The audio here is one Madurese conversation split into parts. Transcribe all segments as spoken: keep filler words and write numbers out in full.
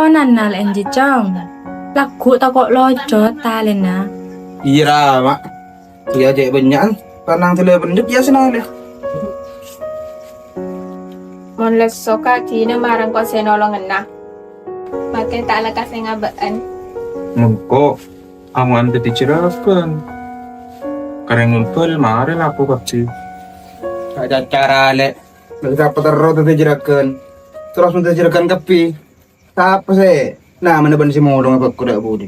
Nannal enji, Cong. Lagghu' tako' locot talèna. Iyâ, Ra, Ma'. Iyâ, cè' bânnya'an. Tanang sè la bendhet, iyâ, sè nalè. Mon lesso ka dinah marang ko' sè nolongenna. Makè ta' lekkas ngabâ'ân. Mengko, aman dhâddhi juragan. Karè ngompol, marè laku kabbhi. Ta' cacara, Lè'. Mèn sapa terro dhâddhi juragan? Terros mon dhâddhi juragan kabbhi. Sapa sè namana bân sè molonga bhâko dâ' budi?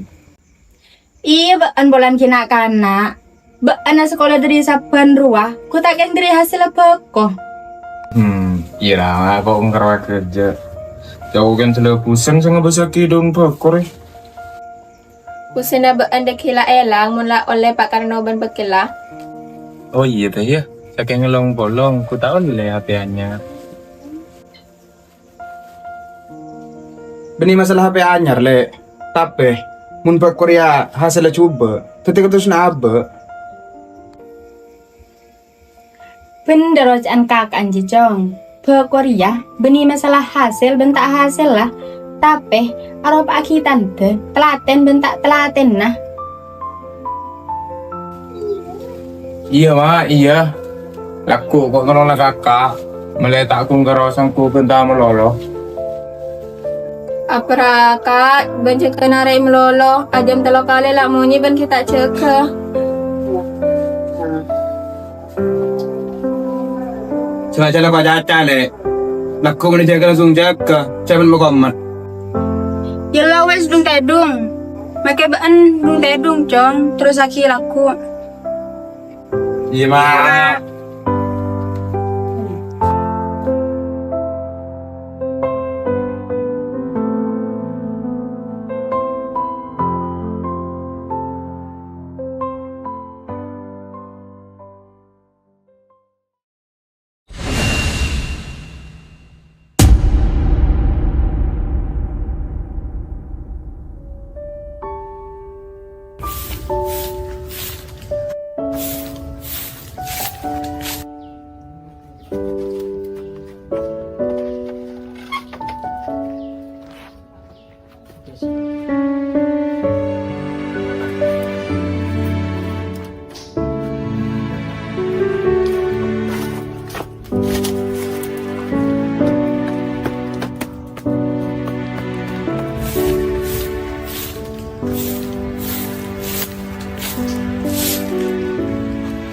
Iyâ, bâ'ân polana ghi' na'-kana'. Bâ'ân asakola dhâri sabbhân rowa, ghu ta' kèng dhâri hasèlla bhâko. Hmm, iyâ ra, kok engkar kerja. Jhâ' kèng sè la bhuseng sè ngabâsaghi dhung bhâko, rè. Bhusengna bâ'ân dhâggi' la èlang mon la ollè pakarna bân bâkkèlla. Oh iyâ, tè, iyâ. Sakèng long-polong, ghu ta' ollè H P anyar. Bânnè masalah H P anyar, Lè'. Tapè, mon bhâko rèya hasèlla jhubâ', dhâddhi katerrosana abâ'. Bhendher oca'na kaka'na jiyâ, Cong. Bhâko rèya bânnè masalah hasèl bân ta' hasèlla, tapè aropa'aghi tandhâ talatèn bân ta' talatènna. Iyâ, Ma', iyâ. Lagghu' ko' nolonga kaka, malè ta' ghun karo sèngko' bân ta' malolo. Apa ra, Ka', bân jâgâ narè'è malolo, ajâm tello kalè la monyè bân ghi' ta' jâgâ. Sè ngajhâl la ko' caca, Lè'. Lagghu' malè jâgâ langsung jâgâ, jhâ' bân makomat. Yâ la wes, dhung-tèdhung. Makè bâ'ân dhung-tèdhung, Cong, terrosaghi lagghu'. Iyâ, Ma'.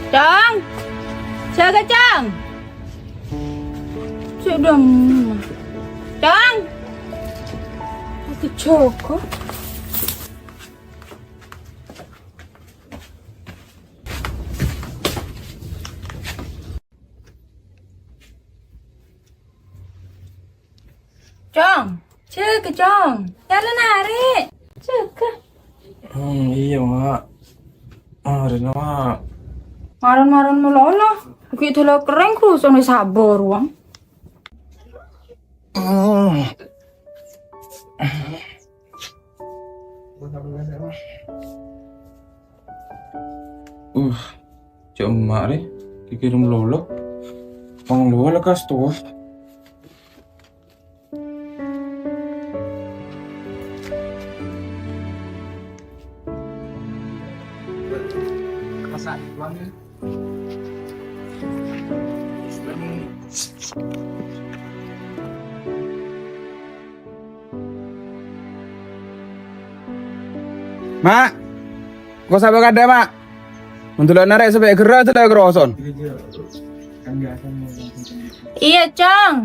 Cong! Jâgâ, Cong! Cong! Aku jâgâ. Cong, jâgâ, Cong. Jhâlân arè'. Jâgâ. Hmm, iyâ, Ma'. Arèna, Ma'. Maron-maron malolo. Ghi' dâla kerrèng, kusone sabâ rowa. Hmm. Uh, cè' emma' rè, kèkèrèm lolo. Pang lolo lekkas towa. Ma', ko' sabâ kadâ, Ma'. Mon dulana rè' sapè gherra' dâla karoson. Iyâ, Cong.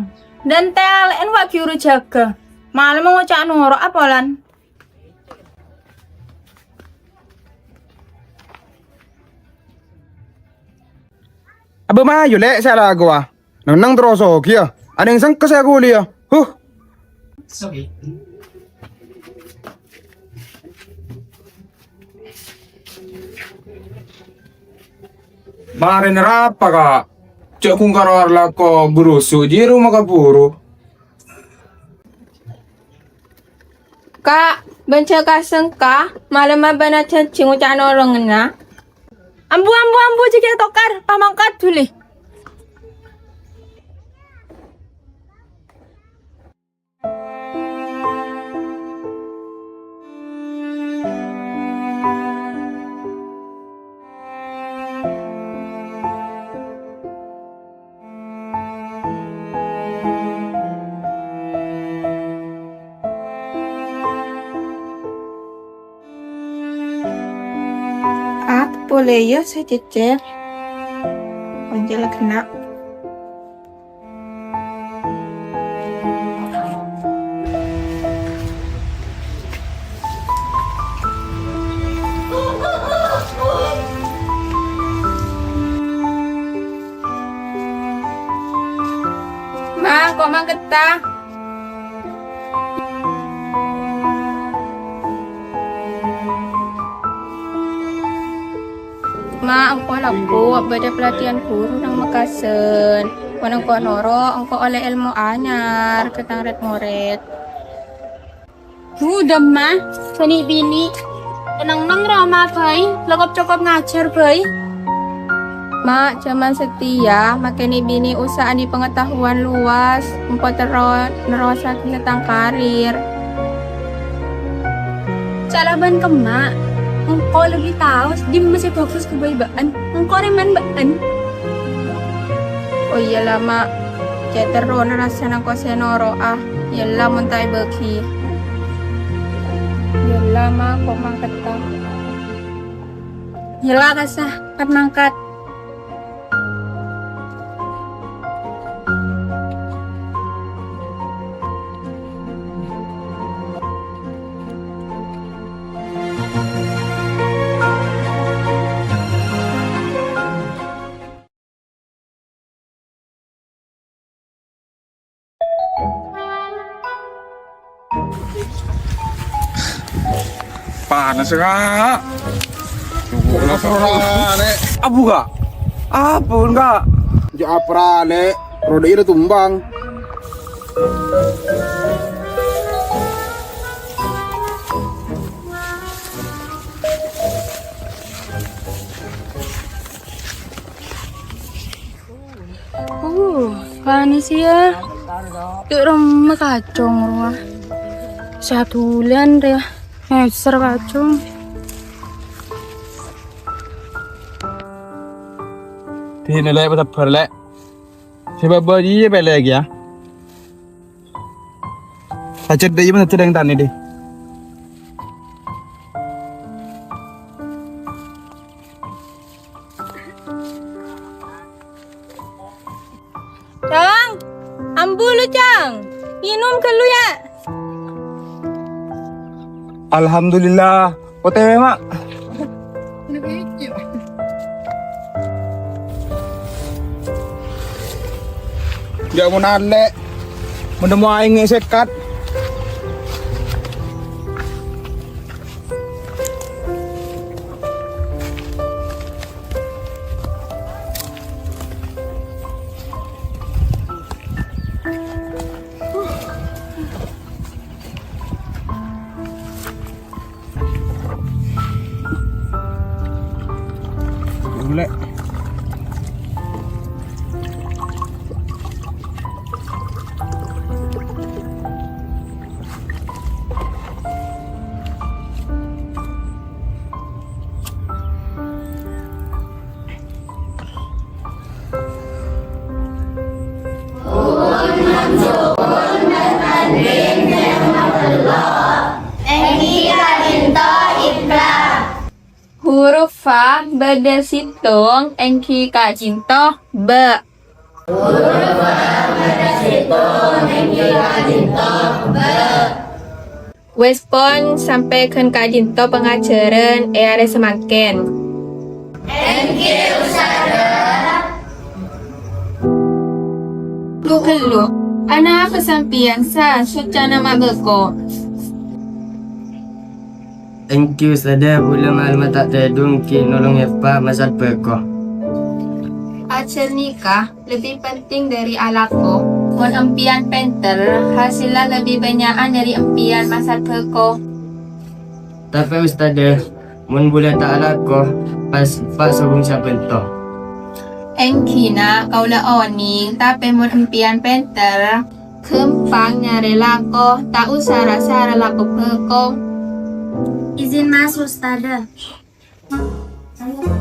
Dântè' alè'en wa' ghi' oro jâgâ. Malem ngoca' noro' apolan. Abâ' mayu, Lè', sè alakowa. Neng-neng terro sogiyâ. Anèng sengka sè aghuliyâ. Huh. Marèna rapa, Ka'? Cè' kongkara alako bhurusu' jiyâ roma kabhuru. Ka', bân jhâ' kasengka, malemma bâ'na jhânjhi ngoca' nolongnga. Ambu, ambu, ambu, jhâ' kèya tokar, pamangkat dhuli. Lè iyâ, sè cècèr. Onjhâ la ghenna'. Ma', ko' mangketta? Ma', engko' lagghu' bâdâ pelatihan ghuru neng Mekkasân. Mon engko' noro', engko' ollè èlmo anyar ka tang rèd-morèd. Dhu, Dâmma, sè nè' binè'. Neng-enneng roma bhâi, la kop-cokop ngajhâr bhâi. Ma', jhâman satèya, makè nè' binè' osa andi' pengetahuan luas, engko' terro nerrosaghi tang karir. Ca'na bân kemma, engko' lebbi tao dimma sè bhâghus kaangghuy bâ'ân. Engko' rèman bâ'ân. Oh iyâ la, Ma'. Cè' terrona rassana engko' sè noro'a. Iyâ la mon ta' èbâghi. Iyâ la, Ma', ko' mangketta. Iyâ la, kassa, kat mangkat. Panas, Kak. Abu, Kak. Abu, Kak. Jhâ' apa, Lè'? Roda ira tumbang. Uh, panas iyâ. Cè' roma kacong rowa. Satulân rèya. Ngèser kacong. Dinah, Lè', sabbhâr, Lè'. Sè bâbâ jiyâ pèlè kèya. Ajhât dâ' iyâ, ajhât dâ' tanè, dhi. Cang, ambu lu, Cang. Ngènom ghâllu, yâ. Alhamdulillah. O T W, Ma'. Jhâ' mon alè'. Mon nemmo aèng è sèkat. Èngghi ka'dinto ibra. Huruf fa bâdâ sèttong, èngghi ka'dinto bâ. Wes pon sampè' ghân ka'dinto pangajhârân è arè samangkèn. Èngghi, Ustazah. Ghu-, ghellu, anapa sampèyan sa soccana ma' bâko? Èngghi, Ustazah, bulâ malem ta' tèdung ghi' nolongè eppa' masal bâko. Ajhâr nèka lebbi penting dâri alako. Mon empèyan pènter, hasèlla lebbi bânnya'an dâri empèyan masal bâko. Tapè, Ustazah, mon bulâ ta' alako, pas, pas sobung sabânto. Èngghina kaulâ onèng, tapè mon empèyan pènter, ghâmpang nyarè lako, ta' osa ra-sara lako bâko. Izin maso', Ustazah.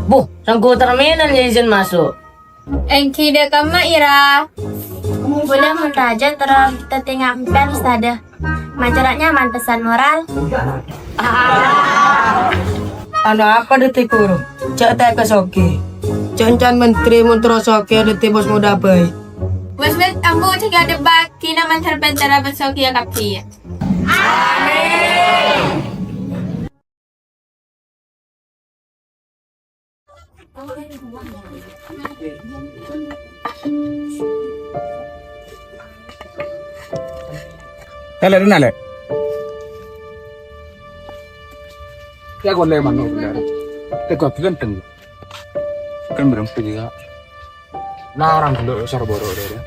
Buh, sèngko' terminal ya izin maso'. Èngghi dâ' kemma, Ira? Bulâ mon rajâ terro tètènga empèyan, Ustazah. Macara nyaman pesan moral. Ana apa dhâddhi ghuru? Jhâ' tèka soghi. Jhâ' can menteri mon terro soghi dhâddhi bos muda bhâi. Wes, wes, ambu cekya debat, kina mantar pentara besok ya kabeh. Tale rena le. Ya kole mano benar. Teko ganteng. Kan berempu juga. Larang dulu sar boro deh.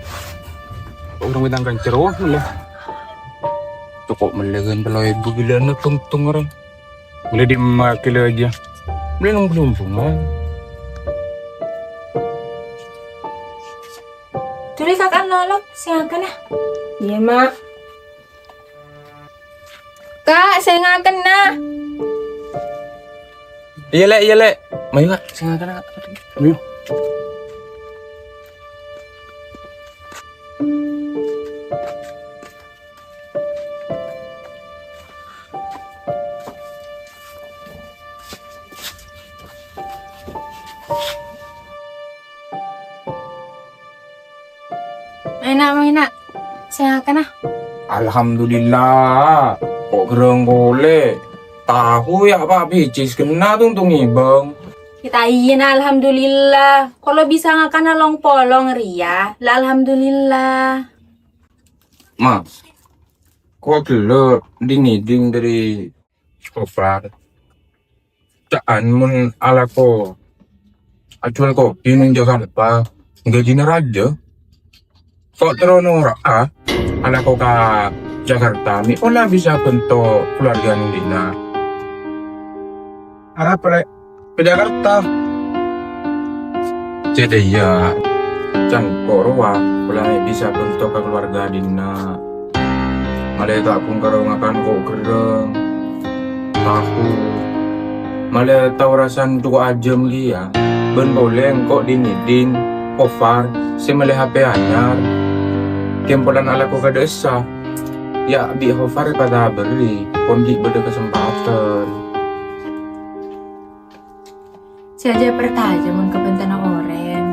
Orang bintang kancer wah mele. Toko mele kan pelo ibu gila na tung tung orang. Mele di ma kilo aja. Mele nang belum bunga. Tuli kakan lolok, sing akan ah. Iya, Mak. Kak, sing akan nah. Iya, Lek, iya, Lek. Mayu, Kak, sing akan, Kak. Mayu. Enak, enak. Sing akan ah. Alhamdulillah. Kok gereng kole? Tahu ya, Pak, bicis kena tuntung ibang. Kita iya, nah, alhamdulillah. Kalau bisa ngakan long polong ria, la alhamdulillah. Ma, kok gelo ding-ding dari Gofar. Ca'an mon alako ajual kopi neng Jakarta, gajina raja. Kok terro nora'a alako ka Jakarta, mi' pola bisa bento keluarga neng dina. Arapa, Lek? Ka Jakarta. Cedde iya, cangko rowa, pola me' bisa bento ka keluarga dina. Male ta' kong karo ngakan ko' gerreng, tahu. Male tao rasan duko ajam liya, ban polè engko' ding-ngeding, Gofar, sè male H P anyar. Kempolan alako ka dessa. Ya, bi' Gofar pada berri, pon gi' bâdâ kasempadhân. Sè aja percaya mon kabhântana orèng.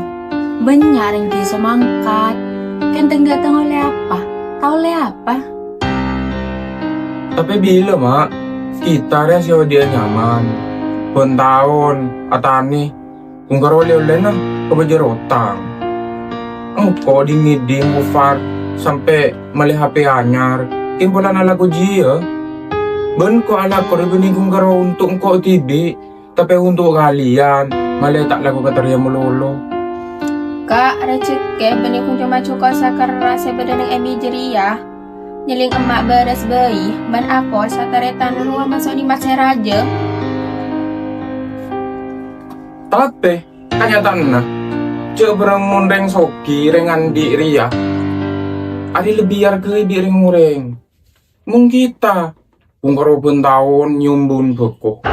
Bânnya' rèng dhisa mangkat. Kèng teng-dâteng ollè apa? Ta' ollè apa? Tapè bilâ, Ma'? Kita rèya sè odi'â nyaman. Bân taon, atanè. Bhungkar ollè-ollèna, kabâjâr otang. Engko' ding-ngeding Gofar sampè' male H P anyar. Kèng polana alako jiyâ. Bân ko' alako rè bânnè bhungkar onto' engko' dhibi'. Tapè onto' kalian, male ta' lako katarèya malolo. Ka', rejhekkè bânnè konco majuko sakerra sè bâdâ neng è mèjâ rèya. Nyèlèng emma' bârâs bhâi, bân ako satarètan rowa maso' nèmas sè rajâ. Tapè, kanyataanna, jhâ' bârâng mon rèng soghi, rèng andi' rèya, arè lebbi èarghâi bi' rèng-orèng. Mon kita, bhungkar bân taon nyombu bhâko.